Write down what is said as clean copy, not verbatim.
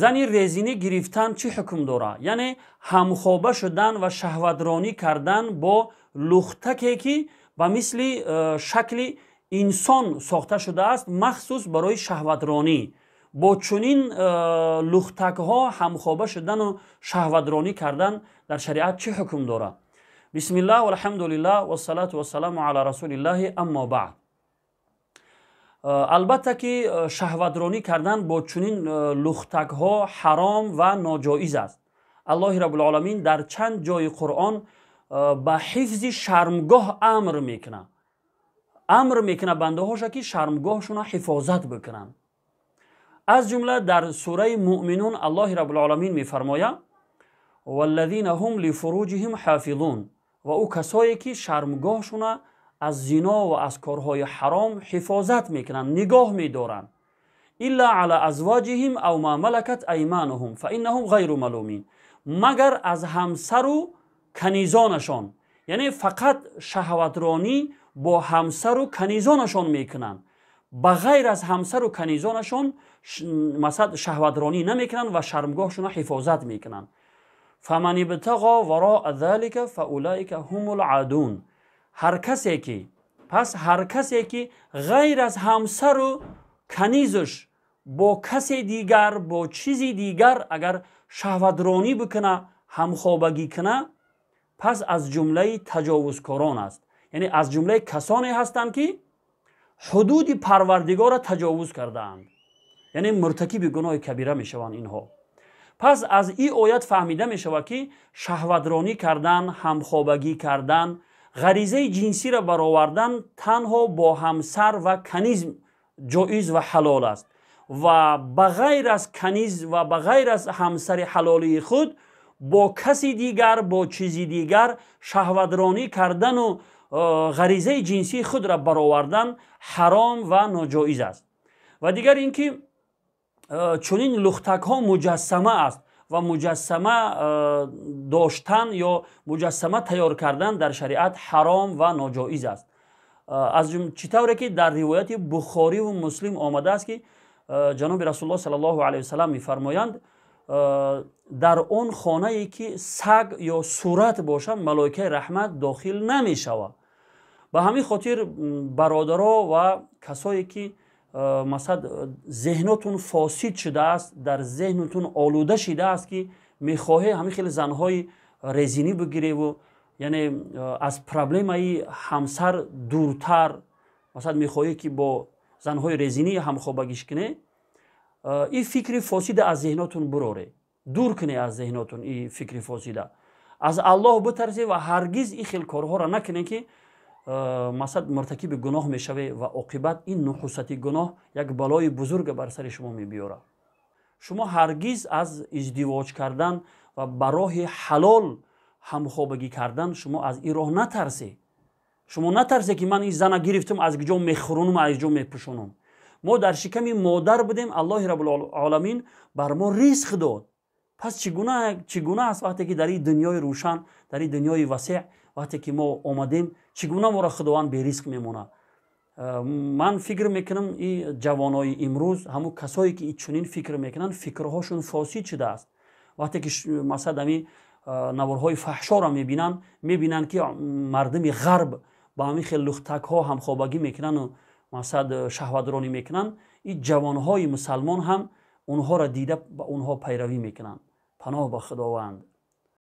Зани резинӣ гирифтан чӣ ҳукм дорад? Яъне ҳамхоба шудан ва шаҳватронӣ кардан бо лухтаке, ки ба мисли шакли инсон сохта шудааст, махсус барои шаҳватронӣ. Бо чунин лухтакҳо ҳамхоба шудану шаҳватронӣ кардан дар шариат чӣ ҳукм дорад? Бисмиллаҳ, валҳамдулиллаҳ, вассалату вассаламу ала расулиллаҳи, аммо баъд. Албатта ки шаҳватронӣ кардан бо чунин лухтакҳо ҳаром ва ноҷоиз аст. Аллоҳи раббулоламин дар чанд ҷои Қуръон ба ҳифзи шармгоҳ амр мекунад, амр мекунад бандаҳоша, ки шармгоҳшона ҳифозат бикунанд. Аз ҷумла дар сураи Муъминун Аллоҳи раббулоламин мефармояд: валлазина ҳум лифуруҷиҳим ҳофизун. Ва ӯ касое ки шармгоҳшона аз зино ва аз корҳои ҳаром ҳифозат мекунанд, нигоҳ медоранд. Илла ала азвоҷиҳим ав ма малакат аймануҳум фаиннаҳум ғайру малумин. Магар аз ҳамсару канизонашон, яъне фақат шаҳватронӣ бо ҳамсару канизонашон мекунанд, ба ғайр аз ҳамсару канизонашон масалан шаҳватронӣ намекунанд ва шармгоҳшонро ҳифозат мекунанд. Фаман ибтағо вароа залика фаулаика ҳумул адун. Ҳар касе ки, пас ҳар касе ки ғайр аз ҳамсару канизаш бо касе дигар, бо чизи дигар агар шаҳватронӣ бикуна, ҳамхобагӣ куна, пас аз ҷумлаи таҷовузкорон аст, яъне аз ҷумлаи касоне ҳастанд, ки ҳудуди Парвардигорро таҷовуз кардаанд, яъне муртакиби гуноҳи кабира мешаванд инҳо. Пас аз ин оят фаҳмида мешавад, ки шаҳватронӣ кардан, ҳамхобагӣ кардан, ғаризаи ҷинсиро баровардан танҳо бо ҳамсар ва каниз ҷоиз ва ҳалол аст ва ба ғайр аз каниз ва ба ғайр аз ҳамсари ҳалолии худ бо каси дигар, бо чизи дигар шаҳватронӣ кардану ғаризаи ҷинсии худро баровардан ҳаром ва ноҷоиз аст. Ва дигар ин ки чунин лухтакҳо муҷассама аст ва муҷассама доштан ё муҷассама тайёр кардан дар шариат ҳаром ва ноҷоиз аст. Аз чӣ тавре ки дар ривояти Бухориву Муслим омадааст, ки ҷаноби Расулуллоҳ саллаллоҳу алайҳи васалам мефармоянд: дар он хонае ки саг ё сурат бошад, малоикаи раҳмат дохил намешавад. Ба ҳамин хотир, бародаро ва касое ки масалан зеҳнотун фосид шудааст, дар зеҳнатун олуда шидааст, ки мехоҳе ҳамин хеле занҳои резинӣ бигиреву, яъне аз проблемаи ҳамсар дуртар, масалан мехоҳе ки бо занҳои резинӣ ҳамхобагиш куне, ин фикри фосида аз зеҳнотун бироре, дур куне аз зеҳнотун ин фикри фосида. Аз Аллоҳ битарсе ва ҳаргиз ин хел корҳоро накунед, ки масалан муртакиби гуноҳ мешаве ва оқибат ин нуҳусати гуноҳ як балои бузурга бар сари шумо мебиёрад. Шумо ҳаргиз аз издивоҷ кардан ва ба роҳи ҳалол ҳамхобагӣ кардан, шумо аз ин роҳ натарсе. Шумо натарсе, ки ман ин зана гирифтам, аз куҷо мехӯронум, аз куҷо мепӯшонам. Мо дар шиками модар будем, Аллоҳи раббулоламин бар мо ризқ дод. Пас чӣ гуна аст, вақте ки дар ин дунёи рӯшан, дар ин дунёи васеъ, вақте ки мо омадем, чӣ гуна моро Худованд беризқ мемонад? Ман фикр мекунам, и ҷавонои имрӯз, ҳамун касое ки чунин фикр мекунанд, фикрҳошон фосид шудааст. Вақте ки масалан ами наворҳои фаҳшоро мебинанд, мебинанд, ки мардуми ғарб ба ҳамин хел лухтакҳо ҳамхобагӣ мекунанду масалан шаҳватронӣ мекунанд, ин ҷавонҳои мусалмон ҳам онҳоро дида ба онҳо пайравӣ мекунанд. Паноҳ ба Худованд.